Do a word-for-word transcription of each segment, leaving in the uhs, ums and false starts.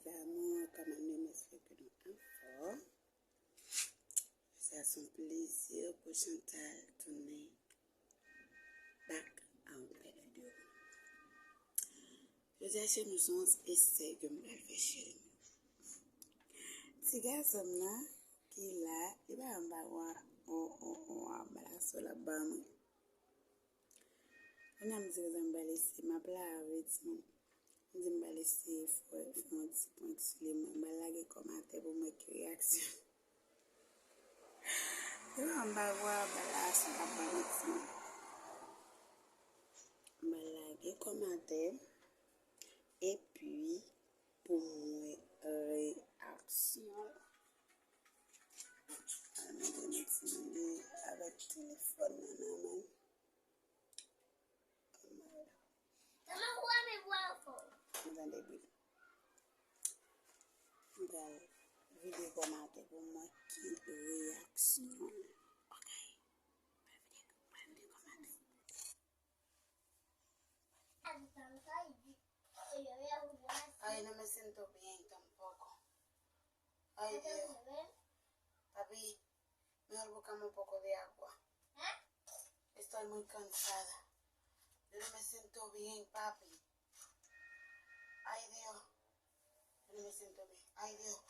D'amour, kòman nou, m espere ke nou anfòm. Sa se yon plezi pou Chantal tounen back a yon bèl videyo. Jodi a, cheri m, se yon esèy ke m pral fè, cheri m. Ti gason m nan ki la, li pa janm ba mwen yon, yon, yon, yon anbalaso l ap ban mwen. Kounye a m di, "Rezon m pral eseye, m ap lave, timoun." M di, "M pral eseye fè, fè yon ti prank sou li, mwen, m pral lage kòm atè pou m wè ki reyaksyon." Yo, m pa wè anbalaso l ap ban mwen, timoun. M pral lage kòm atè, epi pou m wè reyaksyon l. Al mete nou timoun li avèk telefòn nan nan men. Mwen tande bri. M pral vide kòmantè pou m wè ki reyaksyon l. Ok. Mwen vide, mwen vide kòmantè. Ay, no me siento bien tampoco. Ay, Dios. Papi, mejor búscame un poco de agua. Estoy muy cansada. Yo no me siento bien, papi. Ay, Dios. Yo no me siento bien. Ay, Dios.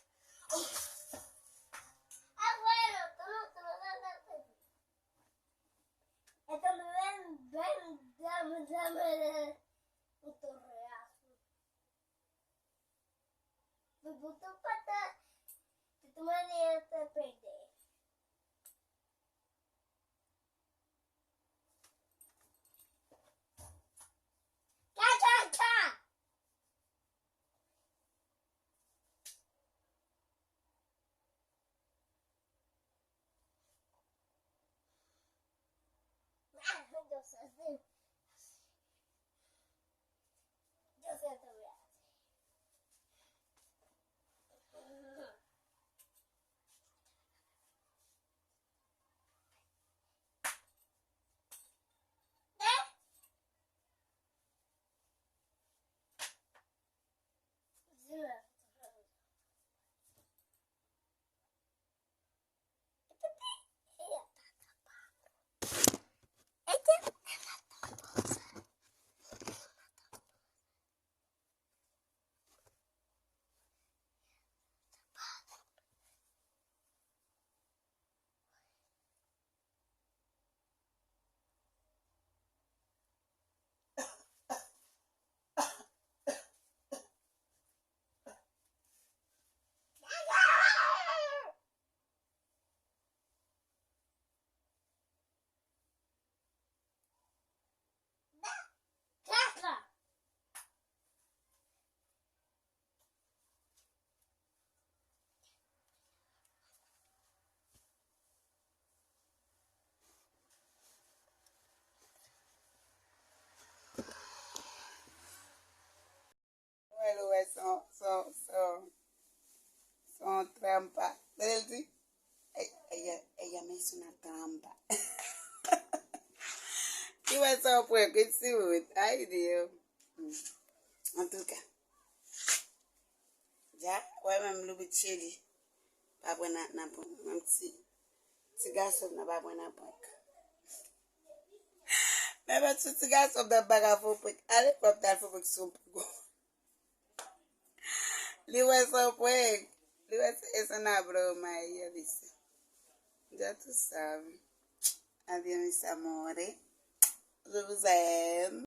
Abuelo, tú no, tú no cantaste. Esto me ven, ven, dame, dame, dame. Un torreazo. Me gusta un pata, de tu manera te perdí. Cha, cha, cha. Wè, l wè, se yon, se yon, se yon, se yon trampa. Tande l di, "Ella, ella me hizo una trampa." Li wè se yon prank, wi, timoun. Ay, Dye. Antouka. Ja, wè menm Loubi Cheli. Pa pran nan, nan, menm ti, ti gason nan pa pran nan prank. Men menm si ti gason nan pa ka fè prank. Ale, fò m t al fè prank sou prank. Li wè se yon prank. Li wè se, es una broma, ella dice. Ya tú sabes. Adiós, mis amores. Je vous aime.